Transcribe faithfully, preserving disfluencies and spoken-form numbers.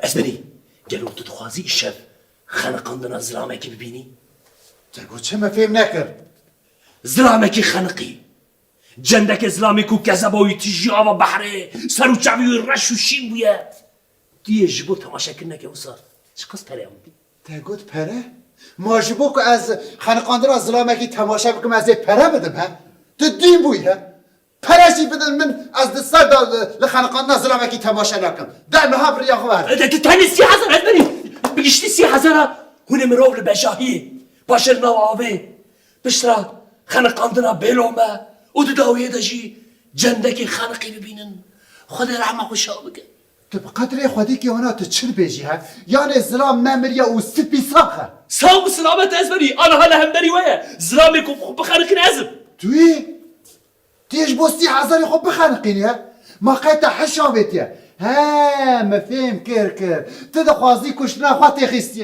Ezberî, gelo tu dixwazî îşev xeniqandina zilamekî bibînî? Te got çi, me fêm nekir. Zilamekî xeniqî. Cendeke zilamê ku kezeba wî tijî ava behrê, ser û çavê wî reş û şîn bûye. Tu yê ji bo temaşekirineke wisa çiqas pere min dî? Te got pere? Ma ji bo ku ez xeniqandina zilamekî temaşe bikim, ez ê pere bidim he? Tu dîn bûyî he? Pere jî bidin min, ez di ser de li, li xeniqandina zilamekî temaşe nakim. De niha bi riya xwe ver. De tu tenê sî hezar, Ezberî. Bi giştî sî hezara hûn ê mirov li bejahiyê, paşê li nav avê, piştre xeniqandina bêlome û di dawiyê de jî cendekê xeniqî bibînin. Xwedê rehma xwe şa bike. Tu bi qedrê Xwedê kî wana tu çi dibêjî he? Yanê zilam nemiriye û spî sax e. Sağ û selamet Ezberî, aniha li hemberî we ye. Zilamê ku xwe bixeniqîne ez im. Tu yî? Tu yê ji bo sî hezarê xwe bixeniqînî he? Ma qey te hişa avêtiye? He, me fêm kir kir. Tu dixwazî kuştina xwe têxîstiyê.